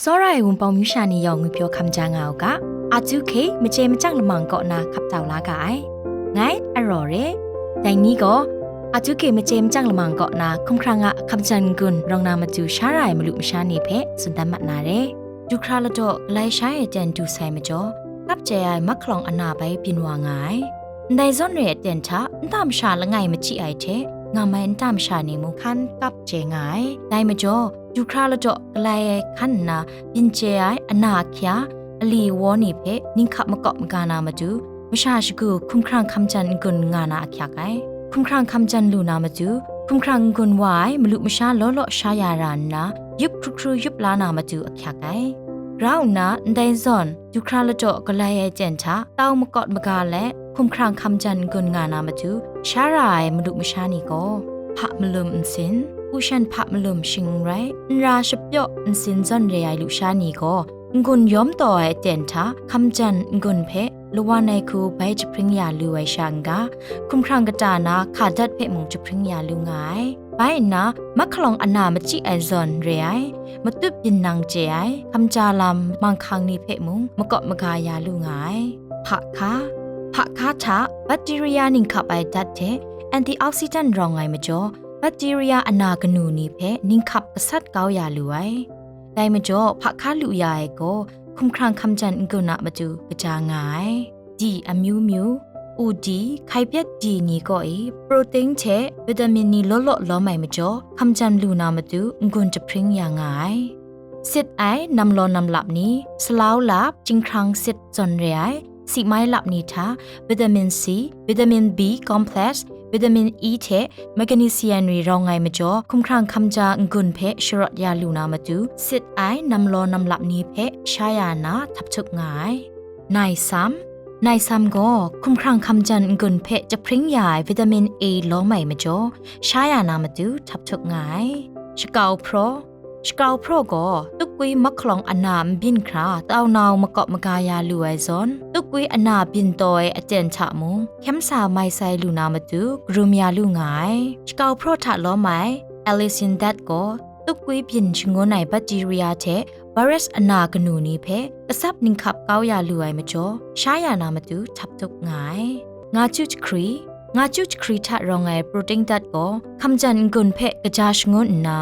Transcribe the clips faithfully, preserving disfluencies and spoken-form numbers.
Tsawra ai Wunpawng myu sha ni yawng ngwipyaw hkam ja nga u ga, Ajuke machye machyang lamang kaw na hkap tau la ga ai. Ngai, Araw re. Dai ni gaw, Ajuke machye machyang lamang kaw na hkumhkrang a hkam jan n-gun rawng na matu sha ra ai malu masha ni hpe tsun dan mat na re. Du hkra ladaw galai sha e ten du sai majaw, kap chye ai mahkalawng ana bai byin wa nga ai. Ndai zawn re aten hta nta masha langai machyi ai hte, ngam ai nta masha ni mung hkan kap chye nga ai. Dai majaw, du hkra ladaw galai ai hkan nna byin chye ai ana ahkya, ali awaw ni hpe ninghkap makawp maga na matu, masha shagu hkumhkrang hkam jan n-gun nga na ahkyak ai. Hkumhkrang hkam jan lu na matu, hkumhkrang n-gun wa ai malu masha law law sha ya ra nna, yup hkru hkru yup la na matu ahkyak ai. Grau nna ndai zawn, du hkra ladaw galai ai ten hta tau makawt maga let, hkumhkrang hkam jan n-gun nga na matu, sha ra ai malu masha ni gaw, hpa malum nsin, u shan hpa malum shing n rai, n ra shapyaw nsin zawn re ai lusha ni gaw, n-gun yawm taw ai aten hta hkam jan n-gun hpe lawan ai hku bai jahpring ya lu ai sha n-ga, hkumhkrang kata na hka dat hpe mung jahpring ya lu nga ai. Bai nna, mahkalawng ana machyi ai zawn re ai, matut byin nang chye ai, hkamja lam manghkang ni hpe mung makawp maga ya lu nga ai. Hpahka, hpahka hta bakteria ninghkap ai dat hte antioxidant rawng ai majaw, bakteria ana kanu ni hpe ninghkap gasat kau ya lu ai. Dai majaw, hpahka lu ya ai gaw, hkumhkrang hkam jan n-gun a matu kaja nga ai. Di amyu myu, u di, hkai pyet di ni kaw e, protein hte vitamin ni law law lawm ai majaw, hkam jan lu na matu n-gun jahpring ya nga ai. Sit ai namlaw namlap ni, salau lap, chyinghkrang sit zawn re ai, si mai lap ni hta, vitamin C, vitamin B complex, vitamin E hte magnesium ni rawng ai majaw, hkumhkrang hkamja n-gun hpe sharawt ya lu na matu, sit ai namlaw namlap ni hpe sha ya na htap htup nga ai. Nai sam, nai sam gaw hkumhkrang hkamjan n-gun hpe jahpring ya ai vitamin A lawm ai majaw, sha ya na matu htap htup nga ai. Shakau hpraw, shakau hpraw gaw tukwi mahkalawng ana n byin hkra taunau makawp maga ya lu ai zawn, tukwi ana byin taw ai aten hta mung hkyem sa mai sai lu na matu karum ya lu nga ai. Shakau hpraw hta lawm ai allicin dat gaw tukwi byin shangun ai bakteria hte virus ana kanu ni hpe kasap ninghkap kau ya lu ai majaw, sha ya na matu htap htup nga ai. Nga chyu jahkri, nga chyu jahkri hta rawng ai protein dat gaw hkamjan n-gun hpe kaja shangun nna,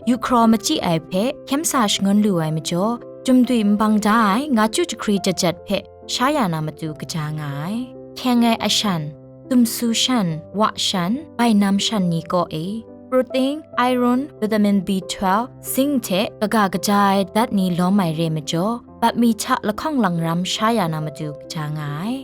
yu hkraw machyi ai hpe hkyem sa shangun lu ai majaw, jumdui nbang da ai nga chyu jahkri jajat hpe sha ya na matu kaja nga ai. Hkyeng ai ashan, dumsu shan, wa shan, bainam shan ni kaw e, protein, iron, vitamin B twelve, zinc hte kaga kaja ai dat ni lawm ai re majaw, bat mi hta lahkawng langram sha ya na matu kaja nga ai.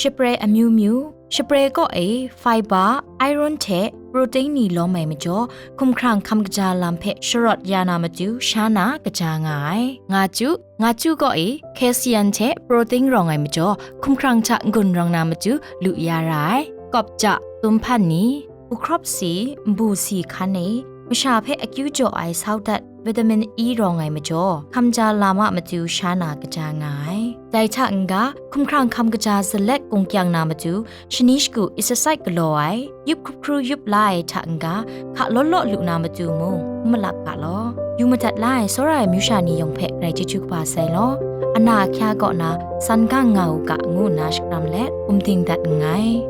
Shapre amyu myu, shapre kaw e fiber, iron hte protein ni lawm ai majaw, hkumhkrang hkam kaja lam hpe sharawt ya na matu sha na kaja nga ai. Nga chyu, nga chyu kaw e calcium hte protein rawng ai majaw, hkumhkrang hta n-gun rawng na matu lu ya ra ai. Kawpja, tum hpan ni, ukrawp si, nbu si hkan e, masha hpe akyu jaw ai sau dat, vitamin E rawng ai majaw, hkamja lam a matu sha na kaja nga ai. Dai hta n-ga, hkumhkrang hkam kaja zalet kungkyang na matu, shani shagu exercise galaw ai, yup hkrup hkru yup la ai hta n-ga, hka law law lu na matu mung, n malap ga law. Yu madat la ai tsawra ai myu sha ni yawng hpe grai chyeju kaba sai law, ana ahkya kaw na san gang nga u ga, ngu nna shakram let, gumding dat nngai.